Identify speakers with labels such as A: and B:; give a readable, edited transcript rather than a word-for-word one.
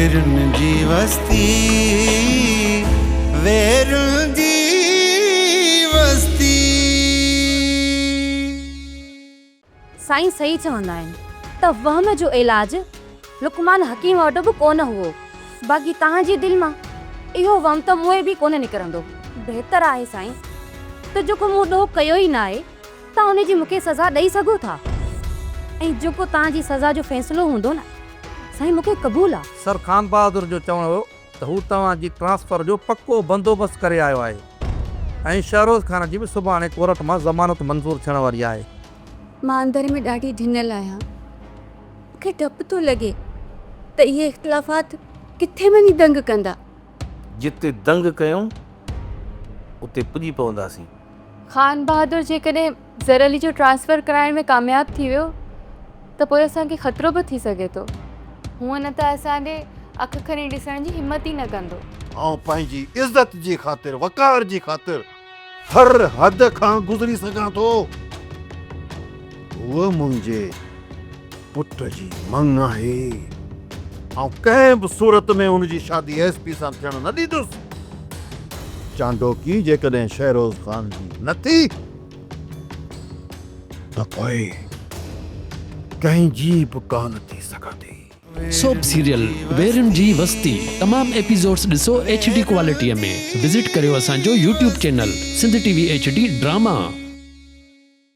A: ويرن جي وستي، ويرن جي وستي.
B: سائين صحيح چوندا آهن ته وهم جو علاج لقمان حڪيم وٽ به ڪونه هئو. باقي توهان جي دل مان اهو وهم ته مونء به ڪونه نڪرندو. بهتر آهي سائين ته جيڪو مون ڏوهه ڪيو ئي ناهي توهان ان جي مون کي سزا ڏئي سگهو ٿا ۽ جيڪو توهان جي سزا جو فيصلو هوندو نه سائين مون کي قبول آ.
C: سر خانبهادر جو چوڻ هو ته هو توهان جي ٽرانسفر جو پڪو بندوبست ڪري آيو آهي ۽ شهروز خان جي به سڀاڻي ڪورٽ مان ضمانت منظور ٿيڻ واري آهي.
D: مان اندر ۾ ڏاڍي ڊنل آهيان. مون کي ڊپ ٿو لڳي ته اهي اختلافات ڪٿي وڃي دنگ ڪندا.
E: جتي دنگ ڪيون اتي پڄي پونداسين.
D: خان بهادر جيڪڏهن زر علي جو ٽرانسفر ڪرائڻ ۾ ڪامياب ٿي ويو ته پوء اسان کي خطرو به ٿي سگهي ٿو. هونء نه ته اسان ڏي اک کڻي ڏسڻ جي همت ئي نه ڪندو.
F: آئون پنهنجي عزت جي خاطر، وقار جي خاطر هر حد کان گذري سگهان ٿو. هوء منهنجي پٽ جي مڱ آهي. آئون ڪنهن به صورت ۾ هن جي شادي ايس پي سان ٿيڻ نه ڏيندس. چانڊوڪي جيڪڏهن شهروز خان جي نه ٿي ته پوء ڪنهن جي به ڪانه ٿي سگهندي.
G: سوپ سيريل ويرين جي وستي تمام ايپيسوڊس ڏسو ايڇ ڊي ڪوالٽي ۾ وزٽ ڪريو اسان جو YouTube channel Sindh T V H D drama.